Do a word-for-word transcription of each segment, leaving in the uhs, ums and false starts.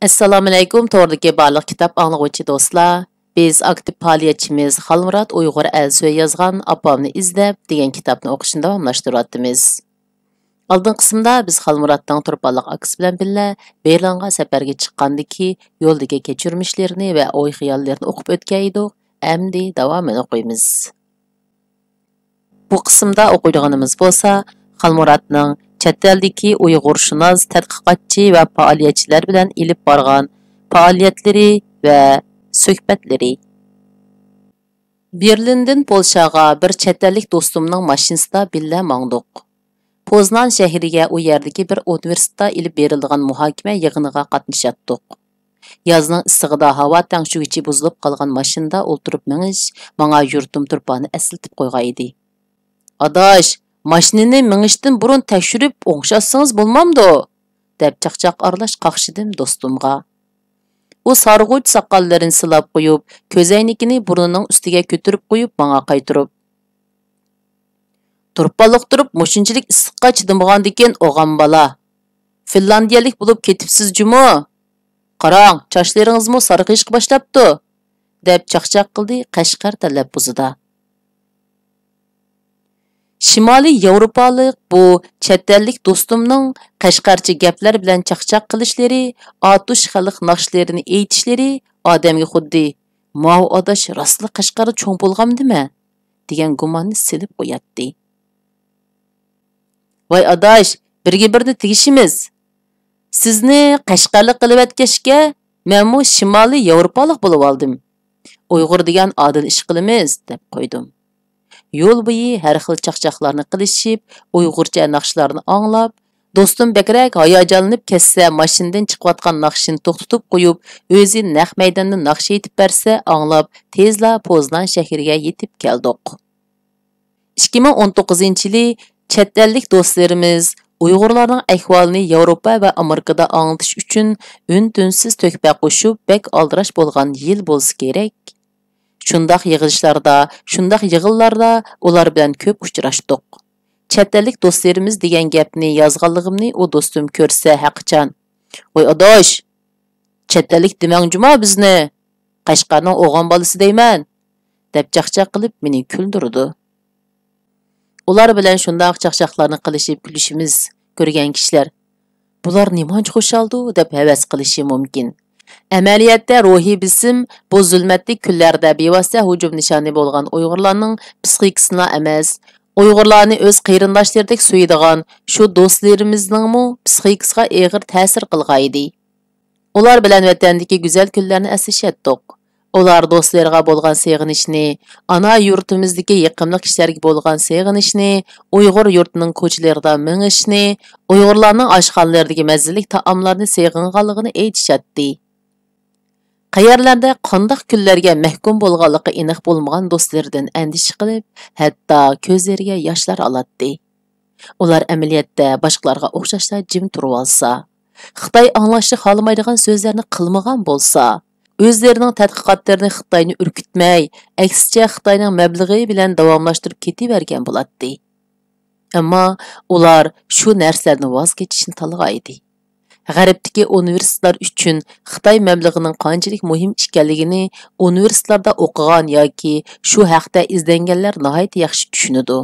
ئەسسالامۇئەلەيكۇم، توردىكى بارلىق كىتاب ئاڭلىغۇچى دوستلار. بىز ئاكتىپ پائالىيەتچىمىز خالمۇرات ئۇيغۇر ئەلسۆي يازغان «ئاپامنى ئىزدەپ» دېگەن كىتابنى ئوقۇشنى داۋاملاشتۇرۇۋاتىمىز. ئالدىنقى قىسىمدا بىز خالمۇراتنىڭ تۇرپانلىق ئاكىسى بىلەن بىللە بېرلىنغا سەپەرگە چىققاندىكى يولدىكى كەچۈرمىشلىرىنى ۋە ئوي-خىياللىرىنى ئوقۇپ ئۆتكەن ئىدۇق. ئەمدى داۋامىنى ئوقۇيمىز. بۇ قىسىمدا ئوقۇيدىغىنىمىز بولسا، خالمۇراتنىڭ چەت ئەلدىكى ئۇيغۇرشۇناس تەتقىقاتچى ۋە پائالىيەتچىلەر بىلەن ئېلىپ بارغان پائالىيەتلىرى ۋە سۆھبەتلىرى. بېرلىندىن پولشاغا بىر چەت ئەللىك دوستۇمنىڭ ماشىنىسىدا بىللە ماڭدۇق. پوزنان شەھىرىگە ئۇ يەردىكى بىر ئۇنىۋېرسىتېتتا ئېلىپ بېرىلىدىغان مۇھاكىمە يىغىنىغا قاتنىشاتتۇق. يازنىڭ ئىسسىقىدا ھاۋا تەڭشىگۈچى بۇزۇلۇپ قالغان ماشىنىدا ئولتۇرۇپ مېڭىش ماڭا يۇرتۇم تۇرپاننى ئەسلىتىپ قويغان ئىدى. «ئاداش، ماشىنىنى مېڭىشتىن بۇرۇن تەكشۈرۈپ ئوڭشاتسىڭىز بولمامدۇ؟» دەپ چاقچاق ئارىلاش قاقشىدىم دوستۇمغا. ئۇ سارغۇچ ساقاللىرىنى سىلاپ قويۇپ، كۆزەينىكىنى بۇرنىنىڭ ئۈستىگە كۆتۈرۈپ قويۇپ ماڭا قايتۇرۇپ، «تۇرپانلىق تۇرۇپ مۇشۇنچىلىك ئىسسىققا چىدىمىغاندىكىن ئوغان بالا. فىنلاندىيەلىك بولۇپ كېتىپسىز جۇمۇ. قاراڭ، چاچلىرىڭىزمۇ سارغىيىشقا باشلاپتۇ» دەپ چاقچاق قىلدى قەشقەر تەلەپپۇزىدا. شىمالىي ياۋروپالىق بۇ چەت ئەللىك دوستۇمنىڭ قەشقەرچە گەپلەر بىلەن چاقچاق قىلىشلىرى، ئاتۇش خەلق ناخشىلىرىنى ئېيتىشلىرى ئادەمگە خۇددى «ماۋۇ ئاداش راستلا قەشقەردە چوڭ بولغانمىدىمە؟» دېگەن گۇماننى سېلىپ قوياتتى. «ۋاي ئاداش، بىرگە بىرنى تېگىشىمىز. سىزنى قەشقەرلىك قىلىۋەتكەچكە، مەنمۇ شىمالىي ياۋروپالىق بولۇۋالدىم. ئۇيغۇر دېگەن ئادىل ئىش قىلىمىز» دەپ قويدۇم. يول بويى ھەر خىل چاقچاقلارنى قىلىشىپ، ئۇيغۇرچە ناخشىلارنى ئاڭلاپ، دوستۇم بەكرەك ھاياجانلىنىپ كەتسە، ماشىنىدىن چىقىۋاتقان ناخشىنى توختىتىپ قويۇپ، ئۆزى نەق مەيداندا ناخشا ئېيتىپ بەرسە، ئاڭلاپ، تېزلا پوزنان شەھىرىگە يېتىپ كەلدۇق. ئىككى مىڭ ئون توققۇزىنچى يىلى چەت ئەللىك دوستلىرىمىز ئۇيغۇرلارنىڭ ئەھۋالىنى ياۋروپا ۋە ئامېرىكىدا ئاڭلىتىش ئۈچۈن ئۈن-تىنسىز تۆھپە قوشۇپ، بەك ئالدىراش بولغان يىل بولسا كېرەك. شۇنداق يىغىلىشلاردا، شۇنداق يىغىنلاردا ئۇلار بىلەن كۆپ ئۇچراشتۇق. چەت ئەللىك دوستلىرىمىز دېگەن گەپنى يازغانلىقىمنى ئۇ دوستۇم كۆرسە ھەقىچان، «ۋاي ئاداش، چەت ئەللىك دېمەڭ جۇما بىزنى، قەشقەرنىڭ ئوغان بالىسى دەيمەن» دەپ چاقچاق قىلىپ مېنى كۈلدۈرىدۇ. ئۇلار بىلەن شۇنداق چاقچاقلارنى قىلىشىپ كۈلۈشىمىز كۆرگەن كىشىلەر، «بۇلار نېمانچە خۇشالدۇ؟» دەپ ھەۋەس قىلىشى مۇمكىن. ئەمەلىيەتتە روھىي بېسىم بۇ زۇلمەتلىك كۈنلەردە بىۋاسىتە ھۇجۇم نىشانى بولغان ئۇيغۇرلارنىڭ پىسخىكىسىلا ئەمەس، ئۇيغۇرلارنى ئۆز قېرىنداشلىرىدەك سۆيىدىغان شۇ دوستلىرىمىزنىڭمۇ پىسخىكىسىغا ئېغىر تەسىر قىلغانىدى. ئۇلار بىلەن ۋەتەندىكى گۈزەل كۈنلەرنى ئەسلىشەتتۇق. ئۇلار دوستلىرىغا بولغان سېغىنىشنى، ئانا يۇرتىمىزدىكى يېقىملىق كىشىلەرگە بولغان سېغىنىشنى، ئۇيغۇر يۇرتىنىڭ كوچىلىرىدا مېڭىشنى، ئۇيغۇرلارنىڭ ئاشخانىلىرىدىكى مەززىلىك تائاملارنى سېغىنغانلىقىنى ئېيتىشاتتى. قەيەرلەردە قانداق كۈنلەرگە مەھكۇم بولغانلىقى ئېنىق بولمىغان دوستلىرىدىن ئەندىشە قىلىپ، ھەتتا كۆزلىرىگە ياشلار ئالاتتى. ئۇلار ئەمەلىيەتتە باشقىلارغا ئوخشاشلا جىم تۇرۇۋالسا، خىتاي ئاڭلاشنى خالىمايدىغان سۆزلەرنى قىلمىغان بولسا، ئۆزلىرىنىڭ تەتقىقاتلىرىنى خىتاينى ئۈركۈتمەي، ئەكسىچە خىتاينىڭ مەبلىغى بىلەن داۋاملاشتۇرۇپ كېتىۋەرگەن بولاتتى. ئەمما ئۇلار شۇ نەرسىلەردىن ۋاز كېچىشنى تاللىغان ئىدى. غەربتىكى ئۇنىۋېرسىتېتلار ئۈچۈن خىتاي مەبلىغىنىڭ قانچىلىك مۇھىم ئىكەنلىكىنى ئۇنىۋېرسىتېتلاردا ئوقۇغان ياكى شۇ ھەقتە ئىزدەنگەنلەر ناھايىتى ياخشى چۈشىنىدۇ.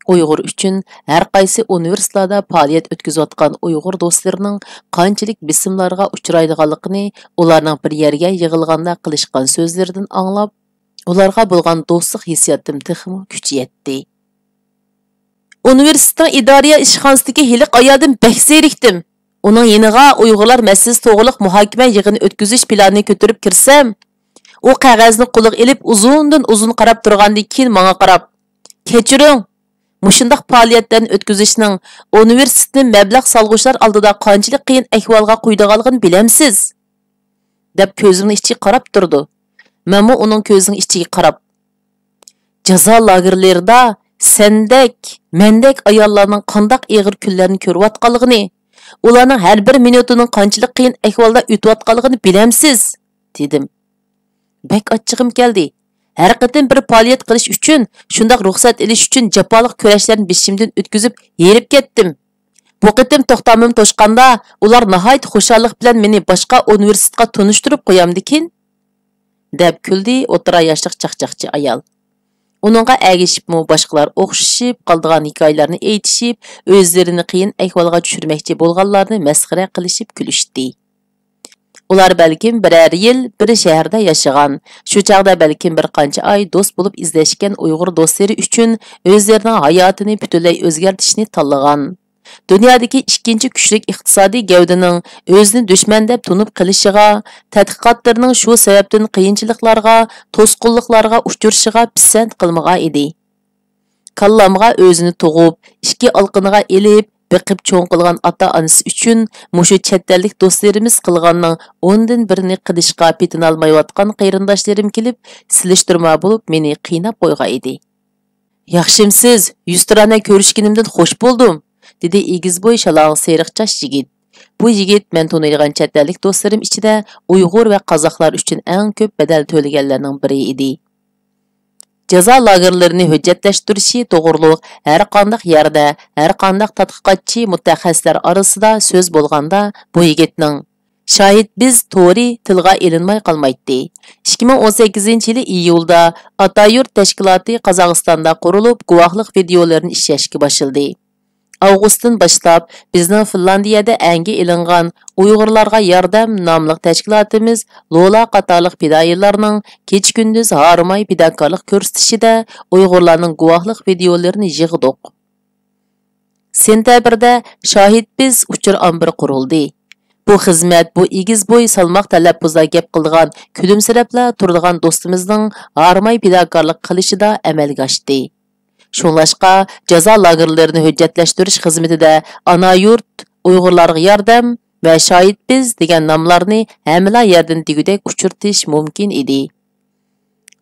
ئۇيغۇر ئۈچۈن ھەر قايسى ئۇنىۋېرسىتېتلاردا پائالىيەت ئۆتكۈزۈۋاتقان ئۇيغۇر دوستلىرىنىڭ قانچىلىك بېسىملارغا ئۇچرايدىغانلىقىنى ئۇلارنىڭ بىر يەرگە يىغىلغاندا قىلىشقان سۆزلىرىدىن ئاڭلاپ، ئۇلارغا بولغان دوستلۇق ھېسسىياتىم تېخىمۇ كۈچىيەتتى. ئۇنىۋېرسىتېتنىڭ ئىدارىيە ئىشخانىسىدىكى ھېلىقى ئايالدىن بەك زېرىكتىم. ئۇنىڭ يېنىغا ئۇيغۇرلار مەسىلىسى توغرۇلۇق مۇھاكىمە يىغىنى ئۆتكۈزۈش پىلانىنى كۆتۈرۈپ كىرسەم، ئۇ قەغەزنى قولىغا ئېلىپ ئۇزۇندىن ئۇزۇن قاراپ تۇرغاندىن كېيىن ماڭا قاراپ، «كەچۈرۈڭ، مۇشۇنداق پائالىيەتلەرنى ئۆتكۈزۈشنىڭ ئۇنىۋېرسىتېتنى مەبلەغ سالغۇچىلار ئالدىدا قانچىلىك قىيىن ئەھۋالغا قويىدىغانلىقىنى بىلەمسىز؟» دەپ كۆزۈمنىڭ ئىچىگە قاراپ تۇرىدۇ. مەنمۇ ئۇنىڭ كۆزىنىڭ ئىچىگە قاراپ، جازا لاگېرلىرىدا سەندەك، مەندەك ئاياللارنىڭ قانداق ئېغىر كۈنلەرنى كۆرۈۋاتقانلىقىنى، ئۇلارنىڭ ھەر بىر مىنۇتىنىڭ قانچىلىك قىيىن ئەھۋالدا ئۆتۈۋاتقانلىقىنى بىلەمسىز؟ دېدىم. بەك ئاچچىقىم كەلدى. ھەر قېتىم بىر پائالىيەت قىلىش ئۈچۈن، شۇنداق رۇخسەت ئېلىش ئۈچۈن جاپالىق كۈرەشلەرنى بېشىمدىن ئۆتكۈزۈپ ھېرىپ كەتتىم. بۇ قېتىم توختامىم توشقاندا، ئۇلار ناھايىتى خۇشاللىق بىلەن مېنى باشقا ئۇنىۋېرسىتېتقا تونۇشتۇرۇپ قويامدىكىن؟ دەپ كۈلدى ئوتتۇرا ياشلىق چاقچاقچى ئايال. ئۇنىڭغا ئەگىشىپمۇ باشقىلار ئوخشىشىپ قالىدىغان ھېكايىلەرنى ئېيتىشىپ، ئۆزلىرىنى قىيىن ئەھۋالغا چۈشۈرمەكچى بولغانلارنى مەسخىرە قىلىشىپ كۈلۈشتى. ئۇلار بەلكىم بىرەر يىل بىر شەھەردە ياشىغان، شۇ چاغدا بەلكىم بىر قانچە ئاي دوست بولۇپ ئىزدەشكەن ئۇيغۇر دوستلىرى ئۈچۈن ئۆزلىرىنىڭ ھاياتىنى پۈتۈنلەي ئۆزگەرتىشنى تاللىغان. دۇنيادىكى ئىككىنچى كۈچلۈك ئىقتىسادىي گەۋدىنىڭ ئۆزىنى دۈشمەن دەپ تونۇپ قېلىشىغا، تەتقىقاتلىرىنىڭ شۇ سەۋەبتىن قىيىنچىلىقلارغا، توسقۇنلۇقلارغا ئۇچرىشىغا پىسەنت قىلمىغان ئىدى. كاللامغا ئۆزىنى تۇغۇپ، ئىككى ئالىقىنىغا ئېلىپ، بېقىپ چوڭ قىلغان ئاتا-ئانىسى ئۈچۈن مۇشۇ چەت ئەللىك دوستلىرىمىز قىلغاننىڭ ئوندىن بىرىنى قىلىشقا پېتىنالمايۋاتقان قېرىنداشلىرىم كېلىپ، سېلىشتۇرما بولۇپ مېنى قىيناپ قويغان ئىدى. «ياخشىمسىز؟ يۈزتۇرانە كۆرۈشكىنىمدىن خوش بولدۇم!» دېدى ئېگىز بوي، شالاڭ سېرىق چاچ يىگىت. بۇ يىگىت مەن تونۇيدىغان چەت ئەللىك دوستلىرىم ئىچىدە ئۇيغۇر ۋە قازاقلار ئۈچۈن ئەڭ كۆپ بەدەل تۆلىگەنلەرنىڭ بىرى ئىدى. جازا لاگېرلىرىنى ھۆججەتلەشتۈرۈشى توغرۇلۇق ھەرقانداق يەردە، ھەرقانداق تەتقىقاتچى، مۇتەخەسسىسلەر ئارىسىدا سۆز بولغاندا، بۇ يىگىتنىڭ «شاھىت بىز» تورى تىلغا ئېلىنماي قالمايتتى. ئىككى مىڭ ئون سەككىزىنچى يىلى ئىيۇلدا ئاتا يۇرت تەشكىلاتى قازاقىستاندا قۇرۇلۇپ، گۇۋاھلىق ۋىدېئولىرىنى ئىشلەشكە باشلىدى. ئاۋغۇستتىن باشلاپ بىزنىڭ فىنلاندىيەدە ئەنگە ئېلىنغان ئۇيغۇرلارغا ياردەم ناملىق تەشكىلاتىمىز لولا قاتارلىق پىدائىيلارنىڭ كېچە-كۈندۈز ھارماي پىداكارلىق كۆرسىتىشىدە ئۇيغۇرلارنىڭ گۇۋاھلىق ۋىدېئولىرىنى يىغدۇق. سېنتەبىردە شاھىت بىز ئۇچۇر ئامبىرى قۇرۇلدى. بۇ خىزمەت، بۇ ئېگىز بوي، سالماق تەلەپپۇزدا گەپ قىلىدىغان، كۈلۈمسىرەپلا تۇرىدىغان دوستىمىزنىڭ ھارماي پىداكارلىق قىلىشىدا ئەمەلگە ئاشتى. شۇڭلاشقا، جازا لاگېرلىرىنى ھۆججەتلەشتۈرۈش خىزمىتىدە ئانا يۇرت، ئۇيغۇرلارغا ياردەم ۋە شاھىت بىز دېگەن ناملارنى ھەممىلا يەردىن دېگۈدەك ئۇچرىتىش مۇمكىن ئىدى.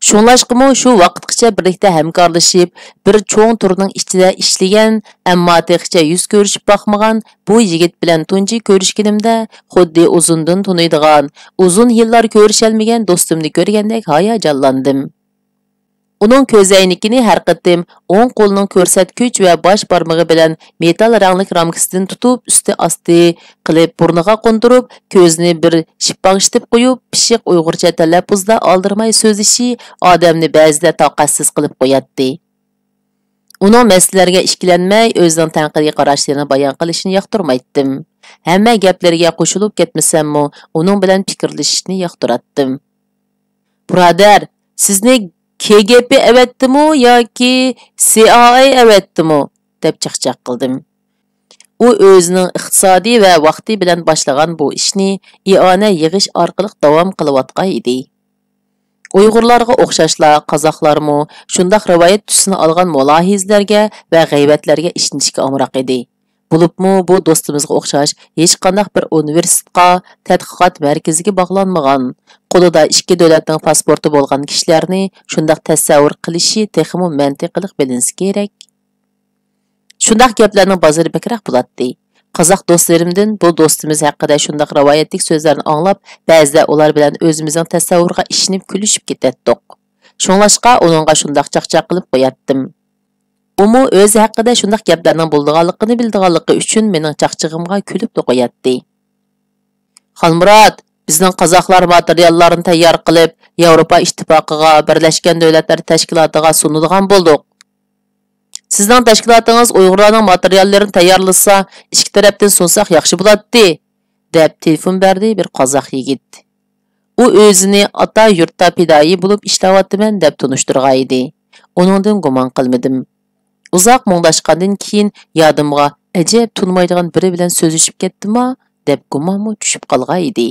شۇڭلاشقىمۇ شۇ ۋاقىتقىچە بىرلىكتە ھەمكارلىشىپ، بىر چوڭ تورنىڭ ئىچىدە ئىشلىگەن، ئەمما تېخىچە يۈز كۆرۈشۈپ باقمىغان بۇ يىگىت بىلەن تۇنجى كۆرۈشكىنىمدە خۇددى ئۇزۇندىن تونۇيدىغان، ئۇزۇن يىللار كۆرۈشەلمىگەن دوستۇمنى كۆرگەندەك ھاياجانلاندىم. ئۇنىڭ كۆز ئەينىكىنى ھەر قېتىم ئوڭ قولىنىڭ كۆرسەتكۈچ ۋە باش بارمىقى بىلەن مېتال رەڭلىك رامكىسىدىن تۇتۇپ، ئۈستى ئاستى قىلىپ بۇرنىغا قوندۇرۇپ، كۆزىنى بىر شىپپاڭشىتىپ قويۇپ، پىششىق ئۇيغۇرچە تەلەپپۇزدا ئالدىرىماي سۆزلىشى ئادەمنى بەزىدە تاقەتسىز قىلىپ قوياتتى. ئۇنىڭ مەسىلىلەرگە ئىككىلەنمەي، ئۆزىنىڭ تەنقىدىي قاراشلىرىنى بايان قىلىشىنى ياقتۇرمايتتىم. ھەممە گەپلىرىگە قوشۇلۇپ كەتمىسەممۇ، ئۇنىڭ بىلەن پىكىرلىشىشنى ياقتۇراتتىم. بۇرادەر، سىزنى كې گې بې ئەۋەتتىمۇ ياكى سې ئاي ئەي ئەۋەتتىمۇ؟ دەپ چاقچاق قىلدىم. ئۇ ئۆزىنىڭ ئىقتىسادى ۋە ۋاقتى بىلەن باشلىغان بۇ ئىشنى ئىئانە يىغىش ئارقىلىق داۋام قىلىۋاتقان ئىدى. ئۇيغۇرلارغا ئوخشاشلا قازاقلارمۇ شۇنداق رىۋايەت تۈسىنى ئالغان مۇلاھىزىلەرگە ۋە غەيۋەتلەرگە ئىشىنىشكە ئامراق ئىدى. بولۇپمۇ بۇ دوستىمىزغا ئوخشاش ھېچقانداق بىر ئۇنىۋېرسىتېتقا، تەتقىقات مەركىزىگە باغلانمىغان، قولىدا ئىككى دۆلەتنىڭ پاسپورتى بولغان كىشىلەرنى شۇنداق تەسەۋۋۇر قىلىشى تېخىمۇ مەنتىقلىق بىلىنسە كېرەك. شۇنداق گەپلەرنىڭ بازىرى بەكرەك بولاتتى. قازاق دوستلىرىمدىن بۇ دوستىمىز ھەققىدە شۇنداق رىۋايەتلىك سۆزلەرنى ئاڭلاپ، بەزىدە ئۇلار بىلەن ئۆزىمىزنىڭ تەسەۋۋۇرىغا ئىشىنىپ كۈلۈشۈپ كېتەتتۇق. شۇڭلاشقا ئۇنىڭغا شۇنداق چاقچاق قىلىپ قوياتتىم. ئۇمۇ ئۆزى ھەققىدە شۇنداق گەپلەرنىڭ بولىدىغانلىقىنى بىلىدىغانلىقى ئۈچۈن مېنىڭ چاقچىقىمغا كۈلۈپلا قوياتتى. خالمۇرات، بىزنىڭ قازاقلار ماتېرىياللارنى تەييار قىلىپ، ياۋروپا ئىتتىپاقىغا، بىرلەشكەن دۆلەتلەر تەشكىلاتىغا سۇنىدىغان بولدۇق. سىزنىڭ تەشكىلاتىڭىز ئۇيغۇرلارنىڭ ماتېرىياللىرىنى تەييارلىسا، ئىككى تەرەپتىن سۇنساق ياخشى بولاتتى، دەپ تېلېفون بەردى بىر قازاق يىگىت. ئۇ ئۆزىنى ئاتا يۇرتتا پىدائىي بولۇپ ئىشلەۋاتىمەن دەپ تونۇشتۇرغان ئىدى. ئۇنىڭدىن گۇمان قىلمىدىم. ئۇزاق مۇڭداشقاندىن كېيىن يادىمغا ئەجەب تونۇمايدىغان بىرى بىلەن سۆزلىشىپ كەتتىما دەپ گۇمانمۇ چۈشۈپ قالغان ئىدى.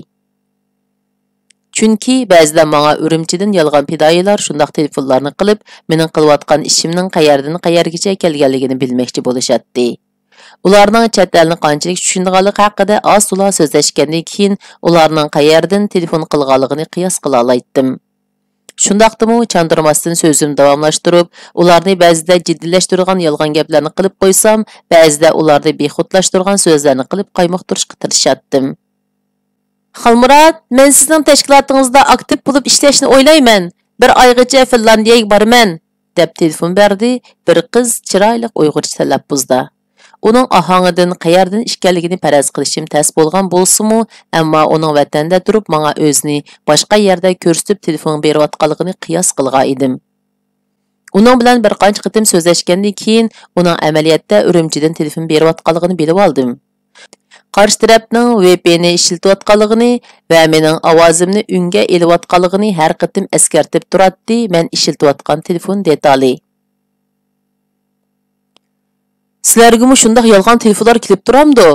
چۈنكى بەزىدە ماڭا ئۈرۈمچىدىن يالغان پىدائىيلار شۇنداق تېلېفونلارنى قىلىپ، مېنىڭ قىلىۋاتقان ئىشىمنىڭ قەيەردىن قەيەرگىچە كەلگەنلىكىنى بىلمەكچى بولۇشاتتى. ئۇلارنىڭ چەت ئەلنى قانچىلىك چۈشىنىدىغانلىقى ھەققىدە ئاز-تولا سۆزلەشكەندىن كېيىن، ئۇلارنىڭ قەيەردىن تېلېفون قىلغانلىقىنى قىياس قىلالايتتىم. شۇنداقتىمۇ چاندۇرماستىن سۆزۈمنى داۋاملاشتۇرۇپ، ئۇلارنى بەزىدە جىددىيلەشتۈرىدىغان يالغان گەپلەرنى قىلىپ قويسام، بەزىدە ئۇلارنى بىخۇدلاشتۇرىدىغان سۆزلەرنى قىلىپ قايمۇقتۇرۇشقا تىرىشاتتىم. خالمۇرات، مەن سىزنىڭ تەشكىلاتىڭىزدا ئاكتىپ بولۇپ ئىشلەشنى ئويلايمەن. بىر ئايغىچە فىنلاندىيەگە بارىمەن، دەپ تېلېفون بەردى بىر قىز چىرايلىق ئۇيغۇرچە تەلەپپۇزدا. ئۇنىڭ ئاھاڭىدىن قەيەردىن ئىكەنلىكىنى پەرەز قىلىشىم تەس بولغان بولسىمۇ، ئەمما ئۇنىڭ ۋەتەندە تۇرۇپ ماڭا ئۆزىنى باشقا يەردە كۆرسىتىپ تېلېفون بېرىۋاتقانلىقىنى قىياس قىلغان ئىدىم. ئۇنىڭ بىلەن بىر قانچە قېتىم سۆزلەشكەندىن كېيىن، ئۇنىڭ ئەمەلىيەتتە ئۈرۈمچىدىن تېلېفون بېرىۋاتقانلىقىنى بىلىۋالدىم. قارشى تەرەپنىڭ ۋى پى ئېننى ئىشلىتىۋاتقانلىقىنى ۋە مېنىڭ ئاۋازىمنى ئۈنگە ئېلىۋاتقانلىقىنى ھەر قېتىم ئەسكەرتىپ تۇراتتى، مەن ئىشلىتىۋاتقان تېلېفون دېتالى. سىلەرگىمۇ شۇنداق يالغان تېلېفونلار كېلىپ تۇرامدۇ؟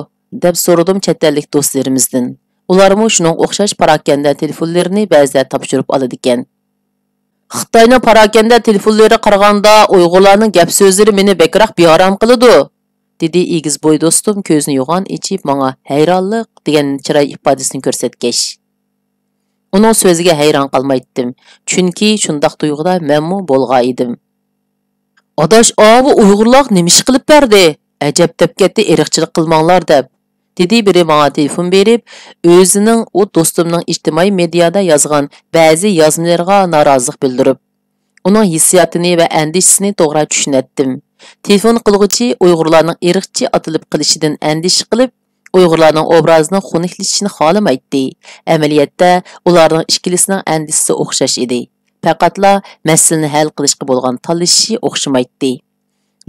دەپ سورىدىم چەت ئەللىك دوستلىرىمىزدىن. ئۇلارمۇ شۇنىڭغا ئوخشاش پاراكەندە تېلېفونلىرىنى بەزىدە تاپشۇرۇپ ئالىدىكەن. خىتاينىڭ پاراكەندە تېلېفونلىرىغا قارىغاندا ئۇيغۇرلارنىڭ گەپ سۆزلىرى مېنى بەكرەك بىئارام قىلىدۇ، دېدى ئېگىز بوي دوستۇم كۆزىنى يوغان ئېچىپ ماڭا ھەيرانلىق دېگەن چىراي ئىپادىسىنى كۆرسەتكەچ. ئۇنىڭ سۆزىگە ھەيران قالمايتتىم، چۈنكى شۇنداق تۇيغۇدا مەنمۇ بولغان ئىدىم. ئاداش، ئاۋۇ ئۇيغۇرلارغا نېمە ئىش قىلىپ بەردى؟ ئەجەب دەپ كەتتى، ئىرقچىلىق قىلماڭلار دەپ، دېدى بىرى ماڭا تېلېفون بېرىپ، ئۆزىنىڭ ئۇ دوستۇمنىڭ ئىجتىمائىي مېدىيادا يازغان بەزى يازمىلىرىغا نارازىلىق بىلدۈرۈپ. ئۇنىڭ ھېسسىياتىنى ۋە ئەندىشىسىنى توغرا چۈشىنەتتىم. تېلېفون قىلغۇچى ئۇيغۇرلارنىڭ ئىرقچى ئاتىلىپ قېلىشىدىن ئەندىشە قىلىپ، ئۇيغۇرلارنىڭ ئوبرازىنىڭ خۇنۈكلىشىشىنى خالىمايتتى. ئەمەلىيەتتە، ئۇلارنىڭ ئىككىلىسىنىڭ ئەندىشىسى ئوخشاش ئىدى. پەقەتلا مەسىلىنى ھەل قىلىشقا بولغان تالىشىشى ئوخشىمايتتى.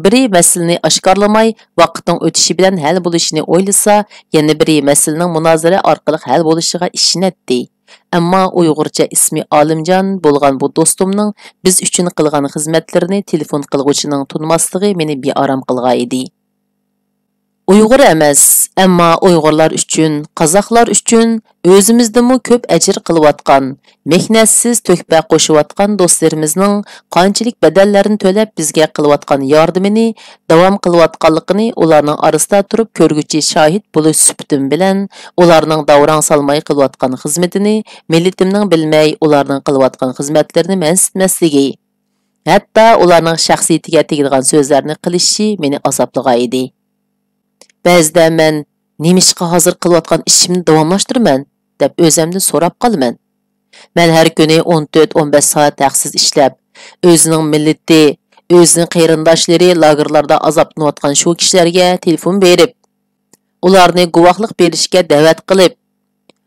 بىرى مەسىلىنى ئاشكارىلىماي، ۋاقىتنىڭ ئۆتۈشى بىلەن ھەل بولۇشىنى ئويلىسا، يەنە بىرى مەسىلىنىڭ مۇنازىرە ئارقىلىق ھەل بولۇشىغا ئىشىنەتتى. ئەمما ئۇيغۇرچە ئىسمى ئالىمجان بولغان بۇ دوستۇمنىڭ بىز ئۈچۈن قىلغان خىزمەتلىرىنى تېلېفون قىلغۇچىنىڭ تونۇماسلىقى مېنى بىئارام قىلغان ئىدى. ئۇيغۇر ئەمەس، ئەمما ئۇيغۇرلار ئۈچۈن، قازاقلار ئۈچۈن، ئۆزىمىزدىنمۇ كۆپ ئەجىر قىلىۋاتقان، مېھنەتسىز تۆھپە قوشۇۋاتقان دوستلىرىمىزنىڭ قانچىلىك بەدەللەرنى تۆلەپ بىزگە قىلىۋاتقان ياردىمىنى داۋام قىلىۋاتقانلىقىنى ئۇلارنىڭ ئارىسىدا تۇرۇپ كۆرگۈچى شاھىت بولۇش سۈپىتىم بىلەن ئۇلارنىڭ داۋراڭ سالماي قىلىۋاتقان خىزمىتىنى مىللىتىمنىڭ بىلمەي ئۇلارنىڭ قىلىۋاتقان خىزمەتلىرىنى مەنسىتمەسلىكى، ھەتتا ئۇلارنىڭ شەخسىيىتىگە تېگىدىغان سۆزلەرنى قىلىشى مېنى ئازابلىغان ئىدى. بەزىدە مەن نېمىشقا ھازىر قىلىۋاتقان ئىشىمنى داۋاملاشتۇرىمەن دەپ ئۆزۈمدىن سوراپ قالىمەن. مەن ھەر كۈنى ئون تۆت، ئون بەش سائەت ھەقسىز ئىشلەپ، ئۆزىنىڭ مىللىتى، ئۆزىنىڭ قېرىنداشلىرى لاگېرلاردا ئازابلىنىۋاتقان شۇ كىشىلەرگە تېلېفون بېرىپ، ئۇلارنى گۇۋاھلىق بېرىشكە دەۋەت قىلىپ،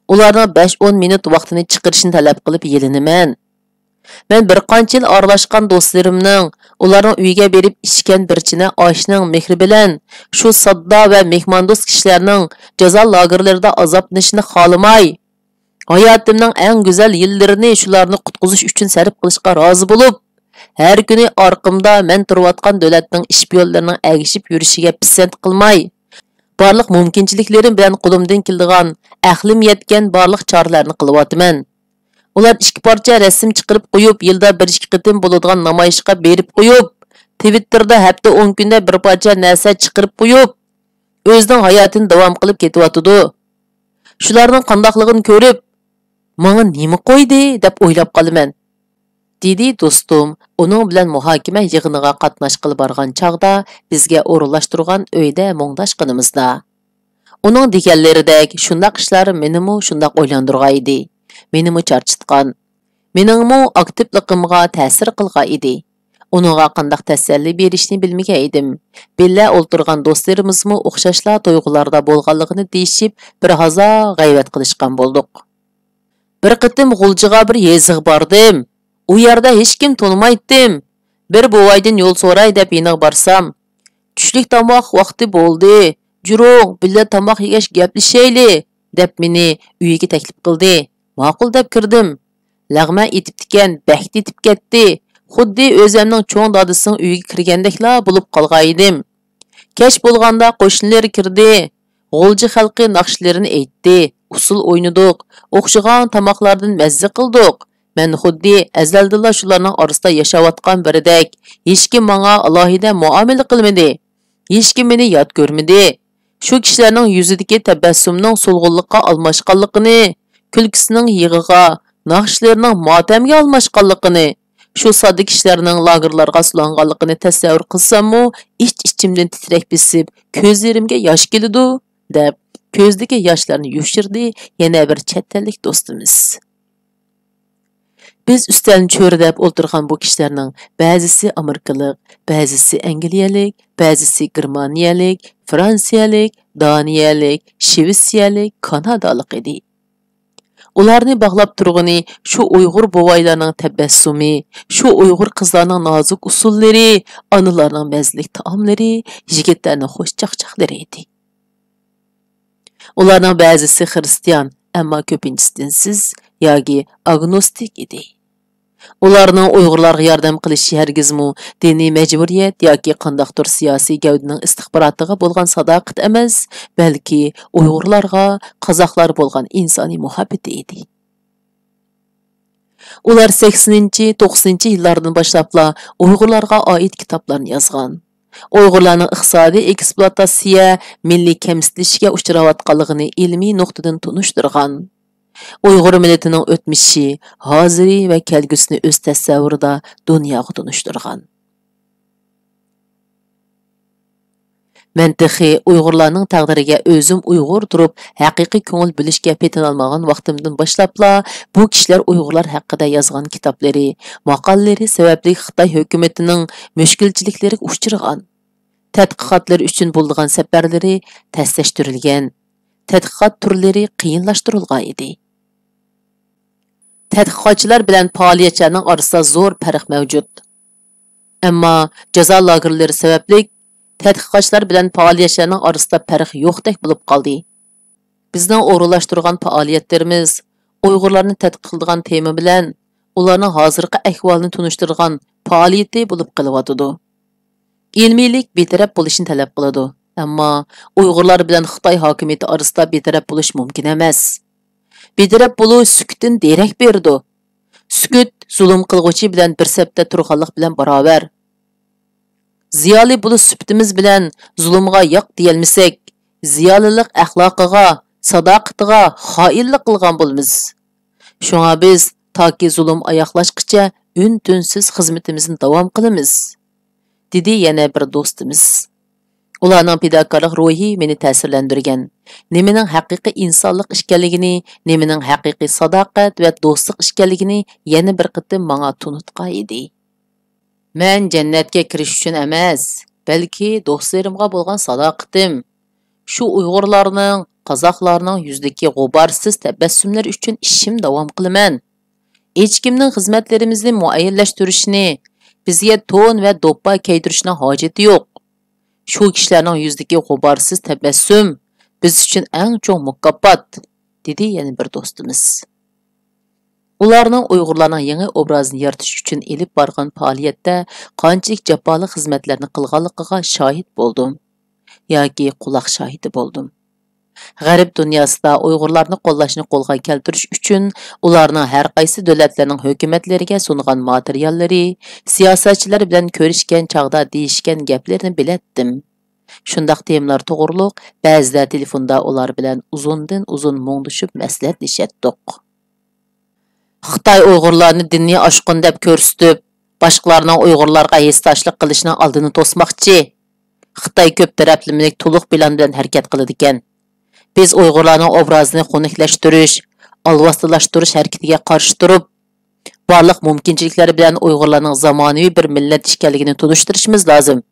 ئۇلارنىڭ بەش ئون مىنۇت ۋاقتىنى چىقىرىشىنى تەلەپ قىلىپ يېلىنىمەن. مەن بىر قانچە يىل ئارىلاشقان دوستلىرىمنىڭ، ئۇلارنىڭ ئۆيىگە بېرىپ ئىچكەن بىر چىنە ئاشنىڭ مېھرى بىلەن شۇ ساددا ۋە مېھماندوست كىشىلەرنىڭ جازا لاگېرلىرىدا ئازابلىنىشىنى خالىماي، ھاياتىمنىڭ ئەڭ گۈزەل يىللىرىنى شۇلارنى قۇتقۇزۇش ئۈچۈن سەرپ قىلىشقا رازى بولۇپ، ھەر كۈنى ئارقىمدا مەن تۇرۇۋاتقان دۆلەتنىڭ ئىشپىيونلىرىنىڭ ئەگىشىپ يۈرۈشىگە پىسەنت قىلماي، بارلىق مۇمكىنچىلىكلىرىم بىلەن قولۇمدىن كېلىدىغان، ئەقلىم يەتكەن بارلىق چارىلەرنى قىلىۋاتىمەن. ئۇلار ئىككى پارچە رەسىم چىقىرىپ قويۇپ، يىلدا بىر ئىككى قېتىم بولىدىغان نامايىشقا بېرىپ قويۇپ، تىۋىتتېردا ھەپتە ئون كۈندە بىر پارچە نەرسە چىقىرىپ قويۇپ، ئۆزىنىڭ ھاياتىنى داۋام قىلىپ كېتىۋاتىدۇ. شۇلارنىڭ قانداقلىقىنى كۆرۈپ، ماڭا نېمە قويدى دەپ ئويلاپ قالىمەن، دېدى دوستۇم ئۇنىڭ بىلەن مۇھاكىمە يىغىنىغا قاتناشقىلى بارغان چاغدا بىزگە ئورۇنلاشتۇرغان ئۆيدە مۇڭداشقىنىمىزدا. ئۇنىڭ دېگەنلىرىدەك شۇنداق ئىشلار مېنىمۇ شۇنداق ئويلاندۇرغان ئىدى. مېنىمۇ چارچىتقان، مېنىڭمۇ ئاكتىپلىقىمغا تەسىر قىلغان ئىدى. ئۇنىڭغا قانداق تەسەللى بېرىشنى بىلمىگەن ئىدىم. بىللە ئولتۇرغان دوستلىرىمىزمۇ ئوخشاشلا تۇيغۇلاردا بولغانلىقىنى دېيىشىپ، بىر ھازا غەيۋەت قىلىشقان بولدۇق. بىر قېتىم غۇلجىغا بىر يېزىغا باردىم. ئۇ يەردە ھېچكىم تونۇمايتتىم. بىر بوۋايدىن يول سوراي دەپ يېنىغا بارسام، «چۈشلۈك تاماق ۋاقتى بولدى، جۈرۈڭ، بىللە تاماق يېگەچ گەپلىشەيلى» دەپ مېنى ئۆيىگە تەكلىپ قىلدى. ماقۇل دەپ كىردىم. لەغمەن ئېتىپتىكەن، بەك تېتىپ كەتتى. خۇددى ئۆزەمنىڭ چوڭ دادىسىنىڭ ئۆيىگە كىرگەندەكلا بولۇپ قالغانىدىم. كەچ بولغاندا قوشنىلىرى كىردى. غۇلجا خەلقى ناخشىلىرىنى ئېيتتى، ئۇسسۇل ئوينىدۇق، ئوخشىغان تاماقلاردىن مەززە قىلدۇق. مەن خۇددى ئەزەلدىنلا شۇلارنىڭ ئارىسىدا ياشاۋاتقان بىرىدەك، ھېچكىم ماڭا ئالاھىدە مۇئامىلە قىلمىدى. ھېچكىم مېنى يات كۆرمىدى. شۇ كىشىلەرنىڭ يۈزىدىكى تەبەسسۇمنىڭ سولغۇنلۇققا ئالماشقانلىقىنى، كۈلكىسىنىڭ يىغىغا، ناخشىلىرىنىڭ ماتەمگە ئالماشقانلىقىنى، شۇ ساددا كىشىلەرنىڭ لاگېرلارغا سولانغانلىقىنى تەسەۋۋۇر قىلساممۇ، ئىچ-ئىچىمدىن تىترەك بېسىپ، كۆزلىرىمگە ياش كېلىدۇ، دەپ، كۆزىدىكى ياشلارنى يوشۇردى يەنە بىر چەت ئەللىك دوستىمىز. بىز ئۈستەلنى چۆرىدەپ ئولتۇرغان بۇ كىشىلەرنىڭ بەزىسى ئامېرىكىلىق، بەزىسى ئەنگلىيەلىك، بەزىسى گېرمانىيەلىك، فرانسىيەلىك، دانىيەلىك، شىۋېتسىيەلىك، كانادالىق ئىدى. ئۇلارنى باغلاپ تۇرغىنى شۇ ئۇيغۇر بوۋايلارنىڭ تەبەسسۇمى، شۇ ئۇيغۇر قىزلارنىڭ نازۇك ئۇسسۇللىرى، ئانىلارنىڭ مەززىلىك تائاملىرى، يىگىتلەرنىڭ خۇش چاقچاقلىرى ئىدى. ئۇلارنىڭ بەزىسى خىرىستىيان، ئەمما كۆپىنچىسى دىنسىز ياكى ئاگنوستىك ئىدى. ئۇلارنىڭ ئۇيغۇرلارغا ياردەم قىلىشى ھەرگىزمۇ دىنىي مەجبۇرىيەت ياكى قانداقتۇر سىياسىي گەۋدىنىڭ ئىستىخباراتىغا بولغان ساداقەت ئەمەس، بەلكى ئۇيغۇرلارغا، قازاقلارغا بولغان ئىنسانىي مۇھەببىتى ئىدى. ئۇلار سەكسىنىنچى، توقسىنىنچى يىللاردىن باشلاپلا ئۇيغۇرلارغا ئائىت كىتابلارنى يازغان. ئۇيغۇرلارنىڭ ئىقتىسادىي ئېكسپلۇئاتاتسىيە، مىللىي كەمسىتىلىشكە ئۇچراۋاتقانلىقىنى ئىلمىي نۇقتىدىن تونۇشتۇرغان. ئۇيغۇر مىللىتىنىڭ ئۆتمۈشى، ھازىرى ۋە كەلگۈسىنى ئۆز تەسەۋۋۇرىدا دۇنياغا تونۇشتۇرغان. مەن تېخى ئۇيغۇرلارنىڭ تەقدىرىگە ئۆزۈم ئۇيغۇر تۇرۇپ ھەقىقىي كۆڭۈل بۆلۈشكە پېتىنالمىغان ۋاقتىمدىن باشلاپلا، بۇ كىشىلەر ئۇيغۇرلار ھەققىدە يازغان كىتابلىرى، ماقالىلىرى سەۋەبلىك خىتاي ھۆكۈمىتىنىڭ مۈشكۈلچىلىكلىرىگە ئۇچرىغان. تەتقىقاتلىرى ئۈچۈن بولىدىغان سەپەرلىرى تەسلەشتۈرۈلگەن، تەتقىقات تۈرلىرى قىيىنلاشتۇرۇلغان ئىدى. تەتقىقاتچىلار بىلەن پائالىيەتچىلەرنىڭ ئارىسىدا زور پەرق مەۋجۇت. ئەمما جازا لاگېرلىرى سەۋەبلىك، تەتقىقاتچىلار بىلەن پائالىيەتچىلەرنىڭ ئارىسىدا پەرق يوقتەك بولۇپ قالدى. بىزنىڭ ئورۇنلاشتۇرغان پائالىيەتلىرىمىز ئۇيغۇرلارنى تەتقىق قىلىدىغان تېما بىلەن ئۇلارنىڭ ھازىرقى ئەھۋالىنى تونۇشتۇرىدىغان پائالىيىتى بولۇپ قېلىۋاتىدۇ. ئىلمىيلىك بىتەرەپ بولۇشنى تەلەپ قىلىدۇ، ئەمما ئۇيغۇرلار بىلەن خىتاي ھاكىمىيىتى ئارىسىدا بىتەرەپ بولۇش مۇمكىن ئەمەس. بىتەرەپ بولۇش سۈكۈتتىن دېرەك بېرىدۇ. سۈكۈت زۇلۇم قىلغۇچى بىلەن بىر سەپتە تۇرغانلىق بىلەن باراۋەر. زىيالىي بولۇش سۈپىتىمىز بىلەن زۇلۇمغا ياق دېيەلمىسەك، زىيالىيلىق ئەخلاقىغا، ساداقىتىغا خائىنلىق قىلغان بولىمىز. شۇڭا بىز تاكى زۇلۇم ئاياغلاشقىچە ئۈن-تىنسىز خىزمىتىمىزنى داۋام قىلىمىز، دېدى يەنە بىر دوستىمىز. ئۇلارنىڭ پىداكارلىق روھى مېنى تەسىرلەندۈرگەن، نېمىنىڭ ھەقىقىي ئىنسانلىق ئىكەنلىكىنى، نېمىنىڭ ھەقىقىي ساداقەت ۋە دوستلۇق ئىكەنلىكىنى يەنە بىر قېتىم ماڭا تونۇتقان ئىدى. مەن جەننەتكە كىرىش ئۈچۈن ئەمەس، بەلكى دوستلىرىمغا بولغان ساداقىتىم، شۇ ئۇيغۇرلارنىڭ، قازاقلارنىڭ يۈزىدىكى غۇبارسىز تەبەسسۇملىرى ئۈچۈن ئىشىمنى داۋام قىلىمەن. ھېچكىمنىڭ خىزمەتلىرىمىزنى مۇئەييەنلەشتۈرۈشىنى، بىزگە تون ۋە دوپپا كىيدۈرۈشنىڭ ھاجىتى يوق. شۇ كىشىلەرنىڭ يۈزىدىكى غۇبارسىز تەبەسسۇم بىز ئۈچۈن ئەڭ چوڭ مۇكاپات، دېدى يەنە بىر دوستىمىز. ئۇلارنىڭ ئۇيغۇرلارنىڭ يېڭى ئوبرازىنى يارىتىش ئۈچۈن ئېلىپ بارغان پائالىيەتتە قانچىلىك جاپالىق خىزمەتلەرنى قىلغانلىقىغا شاھىت بولدۇم ياكى قۇلاق شاھىتى بولدۇم. غەرب دۇنياسىدا ئۇيغۇرلارنى قوللاشنى قولغا كەلتۈرۈش ئۈچۈن ئۇلارنىڭ ھەر قايسى دۆلەتلەرنىڭ ھۆكۈمەتلىرىگە سۇنغان ماتېرىياللىرى، سىياسەتچىلەر بىلەن كۆرۈشكەن چاغدا دېيىشكەن گەپلىرىنى بىلەتتىم. شۇنداق تېمىلار توغرۇلۇق بەزىدە تېلېفوندا ئۇلار بىلەن ئۇزۇندىن ئۇزۇن مۇڭدىشىپ مەسلىھەتلىشەتتۇق. خىتاي ئۇيغۇرلارنى دىنىي ئاشقۇن دەپ كۆرسىتىپ، باشقىلارنىڭ ئۇيغۇرلارغا ھېسداشلىق قىلىشىنىڭ ئالدىنى توسماقچى. خىتاي كۆپ تەرەپلىمىلىك تولۇق پىلان بىلەن ھەرىكەت قىلىدىكەن. بىز ئۇيغۇرلارنىڭ ئوبرازىنى خۇنۈكلەشتۈرۈش، ئالۋاستىلاشتۇرۇش ھەرىكىتىگە قارشى تۇرۇپ، بارلىق مۇمكىنچىلىكلەر بىلەن ئۇيغۇرلارنىڭ زامانىۋى بىر مىللەت ئىكەنلىكىنى تونۇشتۇرۇشىمىز لازىم.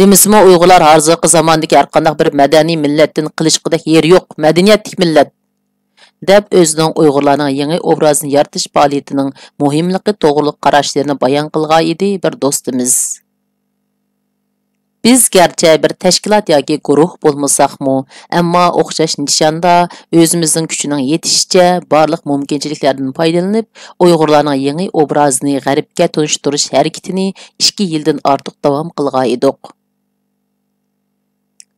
دېمىسىمۇ، ئۇيغۇرلار ھازىرقى زاماندىكى ھەرقانداق بىر مەدەنىي مىللەتتىن قېلىشقۇدەك يېرى يوق، مەدەنىيەتلىك مىللەت، دەپ ئۆزىنىڭ ئۇيغۇرلارنىڭ يېڭى ئوبرازىنى يارىتىش پائالىيىتىنىڭ مۇھىملىقى توغرۇلۇق قاراشلىرىنى بايان قىلغان ئىدى بىر دوستىمىز. بىز گەرچە بىر تەشكىلات ياكى گۇرۇھ بولمىساقمۇ، ئەمما ئوخشاش نىشاندا ئۆزىمىزنىڭ كۈچىنىڭ يېتىشىچە بارلىق مۇمكىنچىلىكلەردىن پايدىلىنىپ، ئۇيغۇرلارنىڭ يېڭى ئوبرازىنى غەربكە تونۇشتۇرۇش ھەرىكىتىنى ئىككى يىلدىن ئارتۇق داۋام قىلغان ئىدۇق.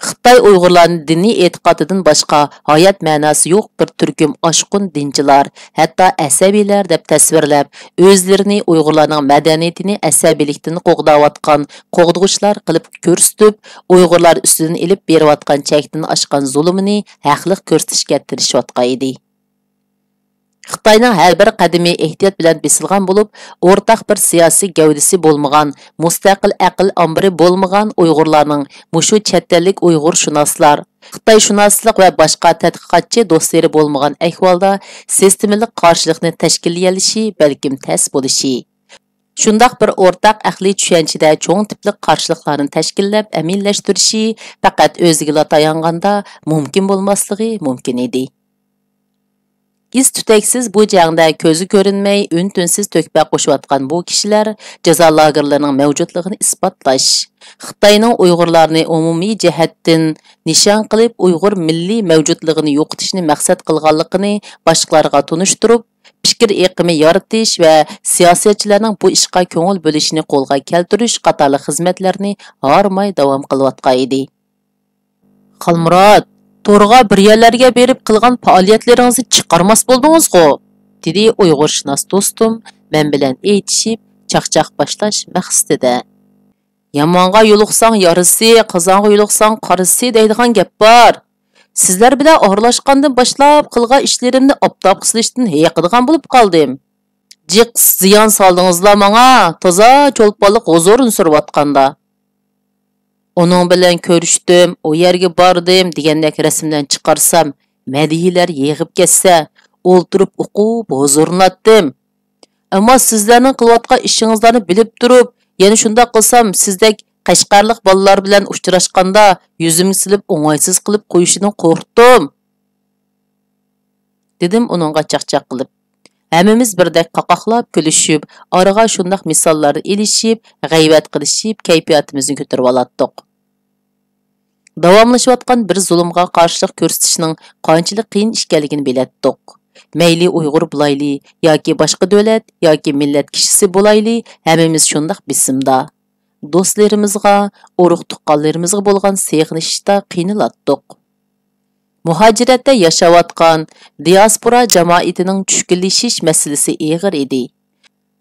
خىتاي ئۇيغۇرلارنى دىنىي ئېتىقادىدىن باشقا ھايات مەناسى يوق بىر تۈركۈم ئاشقۇن دىنچىلار، ھەتتا ئەسەبىيلەر دەپ تەسۋىرلەپ، ئۆزلىرىنى ئۇيغۇرلارنىڭ مەدەنىيىتىنى ئەسەبىيلىكتىن قوغداۋاتقان قوغدىغۇچىلار قىلىپ كۆرسىتىپ، ئۇيغۇرلار ئۈستىدىن ئېلىپ بېرىۋاتقان چەكتىن ئاشقان زۇلۇمىنى ھەقلىق كۆرسىتىشكە تىرىشىۋاتقان ئىدى. خىتاينىڭ ھەر بىر قەدىمى ئېھتىيات بىلەن بېسىلغان بولۇپ، ئورتاق بىر سىياسىي گەۋدىسى بولمىغان، مۇستەقىل ئەقىل ئامبىرى بولمىغان ئۇيغۇرلارنىڭ مۇشۇ چەت ئەللىك ئۇيغۇرشۇناسلار، خىتايشۇناسلىق ۋە باشقا تەتقىقاتچى دوستلىرى بولمىغان ئەھۋالدا سىستېمىلىق قارشىلىقنى تەشكىللىيەلىشى بەلكىم تەس بولۇشى. شۇنداق بىر ئورتاق ئەقلىي چۈشەنچىدە چوڭ تىپلىق قارشىلىقلارنى تەشكىللەپ ئەمەلىيلەشتۈرۈشى پەقەت ئۆزىگىلا تايانغاندا مۇمكىن بولماسلىقى مۇمكىن ئىدى. ئىز-تۈتەكسىز بۇ جەڭدە كۆزگە كۆرۈنمەي، ئۈن-تىنسىز تۆھپە قوشۇۋاتقان بۇ كىشىلەر جازا لاگېرلىرىنىڭ مەۋجۇتلۇقىنى ئىسپاتلاش، خىتاينىڭ ئۇيغۇرلارنى ئومۇمىي جەھەتتىن نىشان قىلىپ، ئۇيغۇر مىللىي مەۋجۇتلۇقىنى يوقىتىشنى مەقسەت قىلغانلىقىنى باشقىلارغا تونۇشتۇرۇپ، پىكىر ئېقىمى يارىتىش ۋە سىياسەتچىلەرنىڭ بۇ ئىشقا كۆڭۈل بۆلۈشىنى قولغا كەلتۈرۈش قاتارلىق خىزمەتلەرنى ھارماي داۋام قىلىۋاتقان ئىدى. خالمۇرات، تورغا بىر يەرلەرگە بېرىپ قىلغان پائالىيەتلىرىڭىزنى چىقارماس بولدىڭىزغۇ؟ دېدى ئۇيغۇرشۇناس دوستۇم مەن بىلەن ئېيتىشىپ، چاقچاق باشلاش مەقسىتىدە. يامانغا يولۇقساڭ يارىسى، قازانغا يولۇقساڭ قارىسى دەيدىغان گەپ بار. سىزلەر بىلەن ئارىلاشقاندىن باشلاپ قىلغان ئىشلىرىمنى ئاپتاپقا سېلىشتىن ھېيىقىدىغان بولۇپ قالدىم. جىق زىيان سالدىڭىزلا ماڭا، تازا چولپانلىق ھۇزۇرىنى سۈرۈۋاتقاندا. ئۇنىڭ بىلەن كۆرۈشتۈم، ئۇ يەرگە باردىم دېگەندەك رەسىملەرنى چىقارسام، مەدھىيەلەر يېغىپ كەتسە، ئولتۇرۇپ ئوقۇپ ھۇزۇرلىناتتىم. ئەمما سىزلەرنىڭ قىلىۋاتقان ئىشىڭىزلارنى بىلىپ تۇرۇپ، يەنە شۇنداق قىلسام، سىزدەك قەشقەرلىك بالىلار بىلەن ئۇچراشقاندا يۈزۈمگە سېلىپ ئوڭايسىز قىلىپ قويۇشىدىن قورقتۇم. دېدىم ئۇنىڭغا چاقچاق قىلىپ. ھەممىمىز بىردەك قاقاقلاپ كۈلۈشۈپ، ئارىغا شۇنداق مىساللارنى ئېلىشىپ، غەيۋەت قىلىشىپ، كەيپىياتىمىزنى كۆتۈرۈۋالاتتۇق. داۋاملىشىۋاتقان بىر زۇلۇمغا قارشىلىق كۆرسىتىشنىڭ قانچىلىك قىيىن ئىكەنلىكىنى بىلەتتۇق. مەيلى ئۇيغۇر بولايلى، ياكى باشقا دۆلەت ياكى مىللەت كىشىسى بولايلى، ھەممىمىز شۇنداق بېسىمدا. دوستلىرىمىزغا، ئۇرۇق-تۇغقانلىرىمىزغا بولغان سېغىنىشتا قىينىلاتتۇق. مۇھاجىرەتتە ياشاۋاتقان دىياسپورا جامائىتىنىڭ چۈشكۈنلىشىش مەسىلىسى ئېغىر ئىدى.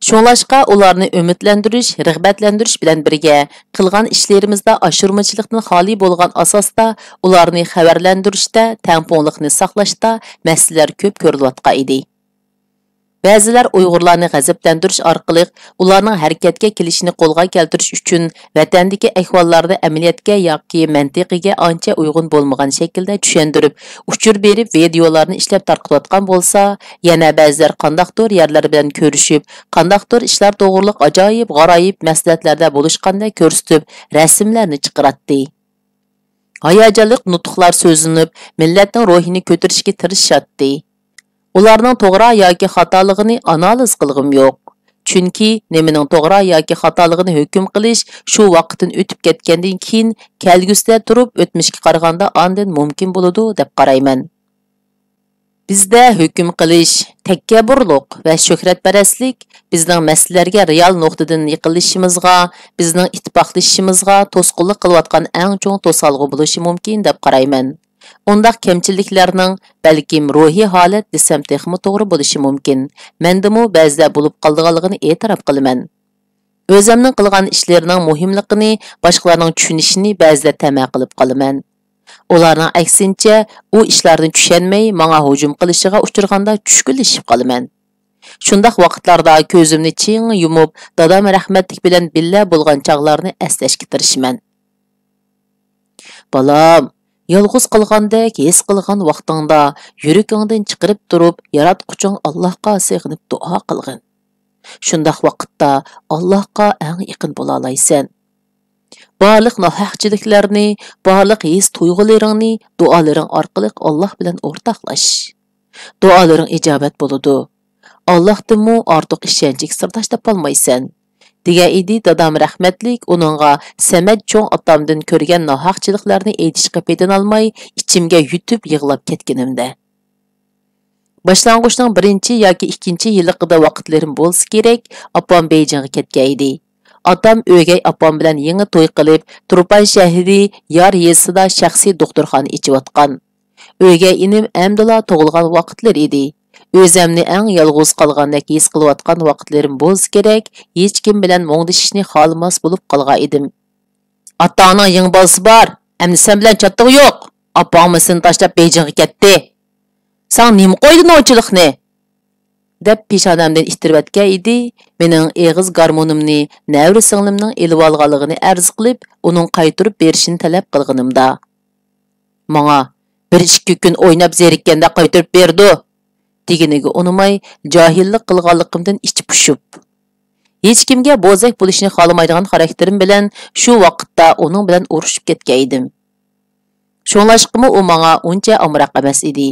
شۇڭلاشقا ئۇلارنى ئۈمىدلەندۈرۈش، رىغبەتلەندۈرۈش بىلەن بىرگە، قىلغان ئىشلىرىمىزدا ئاشۇرمىچىلىقتىن خالىي بولغان ئاساستا ئۇلارنى خەۋەرلەندۈرۈشتە، تەڭپۇڭلۇقنى ساقلاشتا مەسىلىلەر كۆپ كۆرۈلۈۋاتقان ئىدى. بەزىلەر ئۇيغۇرلارنى غەزەپلەندۈرۈش ئارقىلىق ئۇلارنىڭ ھەرىكەتكە كېلىشىنى قولغا كەلتۈرۈش ئۈچۈن ۋەتەندىكى ئەھۋاللارنى ئەمەلىيەتكە ياكى مەنتىقىگە ئانچە ئۇيغۇن بولمىغان شەكىلدە چۈشەندۈرۈپ، ئۇچۇر بېرىپ ۋىدېئولارنى ئىشلەپ تارقىتىۋاتقان بولسا، يەنە بەزىلەر قانداقتۇر يەرلەر بىلەن كۆرۈشۈپ، قانداقتۇر ئىشلار توغرۇلۇق ئاجايىپ-غارايىپ مەسلىھەتلەردە بولۇشقاندەك كۆرسىتىپ، رەسىملەرنى چىقىراتتى. ھاياجانلىق نۇتۇقلار سۆزلىنىپ، مىللەتنىڭ روھىنى كۆتۈرۈشكە تىرىشاتتى. ئۇلارنىڭ توغرا ياكى خاتالىقىنى ئانالىز قىلغۇم يوق. چۈنكى نېمىنىڭ توغرا ياكى خاتالىقىنى ھۆكۈم قىلىش شۇ ۋاقىتتىن ئۆتۈپ كەتكەندىن كېيىن، كەلگۈسىدە تۇرۇپ ئۆتمۈشكە قارىغاندا ئاندىن مۇمكىن بولىدۇ دەپ قارايمەن. بىزدە ھۆكۈم قىلىش، تەكەببۇرلۇق ۋە شۆھرەتپەرەسلىك بىزنىڭ مەسىلىلەرگە رېئال نۇقتىدىن يېقىنلىشىشىمىزغا، بىزنىڭ ئىتتىپاقلىشىشىمىزغا توسقۇنلۇق قىلىۋاتقان ئەڭ چوڭ توسالغۇ بولۇشى مۇمكىن دەپ قارايمەن. ئۇنداق كەمچىلىكلەرنىڭ، بەلكىم روھىي ھالەت دېسەم تېخىمۇ توغرا بولۇشى مۇمكىن، مەندىمۇ بەزىدە بولۇپ قالىدىغانلىقىنى ئېتىراپ قىلىمەن. ئۆزەمنىڭ قىلغان ئىشلىرىنىڭ مۇھىملىقىنى باشقىلارنىڭ چۈشىنىشىنى بەزىدە تەمە قىلىپ قالىمەن. ئۇلارنىڭ ئەكسىنچە، ئۇ ئىشلاردىن چۈشەنمەي، ماڭا ھۇجۇم قىلىشىغا ئۇچرىغاندا چۈشكۈنلىشىپ قالىمەن. شۇنداق ۋاقىتلاردا كۆزۈمنى چىڭ يۇمۇپ، دادام رەھمەتلىك بىلەن بىللە بولغان چاغلارنى ئەسلەشكە تىرىشىمەن. بالام، يالغۇز قالغاندەك ھېس قىلغان ۋاقتىڭدا يۈرىكىڭدىن چىقىرىپ تۇرۇپ، ياراتقۇچىڭ ئاللاھقا سېغىنىپ دۇئا قىلغىن. شۇنداق ۋاقىتتا ئاللاھقا ئەڭ يېقىن بولالايسەن. بارلىق ناھەقچىلىكلەرنى، بارلىق ھېس-تۇيغۇلىرىڭنى دۇئالىرىڭ ئارقىلىق ئاللاھ بىلەن ئورتاقلاش. دۇئالىرىڭ ئىجابەت بولىدۇ. ئاللاھتىنمۇ ئارتۇق ئىشەنچلىك سىرداش تاپالمايسەن، دېگەن ئىدى دادام رەھمەتلىك ئۇنىڭغا سەمەد چوڭ ئاتامدىن كۆرگەن ناھەقچىلىقلارنى ئېيتىشقا پېتىنالماي، ئىچىمگە يۇتۇپ يىغلاپ كەتكىنىمدە. باشلانغۇچنىڭ بىرىنچى ياكى ئىككىنچى يىللىقىدا ۋاقىتلىرىم بولسا كېرەك، ئاپام بېيجىڭغا كەتكەن ئىدى. ئاتام ئۆگەي ئاپام بىلەن يېڭى توي قىلىپ، تۇرپان شەھىرى يار يېزىسىدا شەخسىي دوختۇرخانا ئېچىۋاتقان. ئۆگەي ئىنىم ئەمدىلا تۇغۇلغان ۋاقىتلىرى ئىدى. ئۆزەمنى ئەڭ يالغۇز قالغاندەك ھېس قىلىۋاتقان ۋاقىتلىرىم بولسا كېرەك، ھېچكىم بىلەن مۇڭدىشىشنى خالىماس بولۇپ قالغان ئىدىم. ئاتاڭنىڭ يېڭى بالىسى بار، ئەمدى سەن بىلەن چاتىقى يوق. ئاپاڭمۇ سېنى تاشلاپ بېيجىڭغا كەتتى. ساڭا نېمە قويدى نوچىلىقنى؟ دەپ پېشانەمدىن ئىتتىرىۋەتكەن ئىدى، مېنىڭ ئېغىز گارمونۇمنى نەۋرە سىڭلىمنىڭ ئېلىۋالغانلىقىنى ئەرز قىلىپ، ئۇنىڭ قايتۇرۇپ بېرىشىنى تەلەپ قىلغىنىمدا، ماڭا «بىر ئىككى كۈن ئويناپ زېرىككەندە قايتۇرۇپ بېرىدۇ» دېگىنىگە ئۇنىماي، جاھىللىق قىلغانلىقىمدىن ئىچى پۇشۇپ، ھېچكىمگە بوزەك بولۇشنى خالىمايدىغان خاراكتېرىم بىلەن شۇ ۋاقىتتا ئۇنىڭ بىلەن ئۇرۇشۇپ كەتكەن ئىدىم. شۇڭلاشقىمۇ ئۇ ماڭا ئۇنچە ئامراق ئەمەس ئىدى.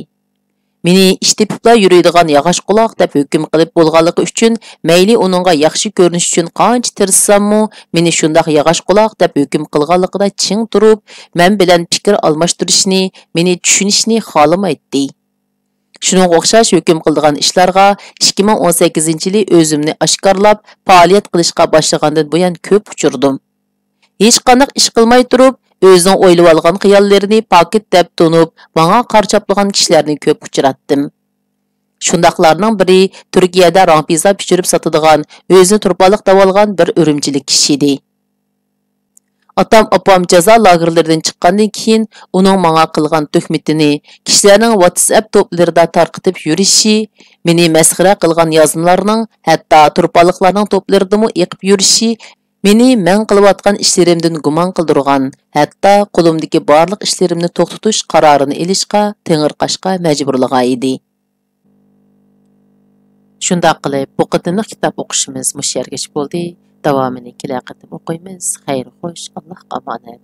مېنى ئىش تېپىپلا يۈرىدىغان ياغاچ قۇلاق دەپ ھۆكۈم قىلىپ بولغانلىقى ئۈچۈن، مەيلى ئۇنىڭغا ياخشى كۆرۈنۈش ئۈچۈن قانچە تىرىشساممۇ، مېنى شۇنداق ياغاچ قۇلاق دەپ ھۆكۈم قىلغانلىقىدا چىڭ تۇرۇپ، مەن بىلەن پىكىر ئالماشتۇرۇشنى، مېنى چۈشىنىشنى خالىمايتتى. شۇنىڭغا ئوخشاش ھۆكۈم قىلىدىغان ئىشلارغا ئىككى مىڭ ئون سەككىزىنچى يىلى ئۆزۈمنى ئاشكارىلاپ، پائالىيەت قىلىشقا باشلىغاندىن بۇيان كۆپ ئۇچرىدىم. ھېچقانداق ئىش قىلماي تۇرۇپ، ئۆزىنىڭ ئويلىۋالغان خىياللىرىنى پاكىت دەپ تونۇپ، ماڭا قارا چاپلىغان كىشىلەرنى كۆپ ئۇچراتتىم. شۇنداقلارنىڭ بىرى تۈركىيەدە راڭپىزا پىشۇرۇپ ساتىدىغان، ئۆزىنى تۇرپانلىق دەۋالغان بىر ئۈرۈمچىلىك كىشى ئىدى. ئاتام-ئاپام جازا لاگېرلىرىدىن چىققاندىن كېيىن، ئۇنىڭ ماڭا قىلغان تۆھمىتىنى كىشىلەرنىڭ ۋاتسئەپ توپلىرىدا تارقىتىپ يۈرۈشى، مېنى مەسخىرە قىلغان يازمىلارنىڭ، ھەتتا تۇرپانلىقلارنىڭ توپلىرىدىمۇ ئېقىپ يۈرۈشى، مېنى مەن قىلىۋاتقان ئىشلىرىمدىن گۇمان قىلدۇرغان، ھەتتا قولۇمدىكى بارلىق ئىشلىرىمنى توختىتىش قارارىنى ئېلىشقا تېڭىرقاشقا مەجبۇرلىغان ئىدى. شۇنداق قىلىپ، بۇ قېتىملىق كىتاب ئوقۇشىمىز مۇشۇ يەرگىچە بولدى. داۋامىنى كېلەر قېتىم ئوقۇيمىز. خەير خوش، ئاللاھقا ئامانەت.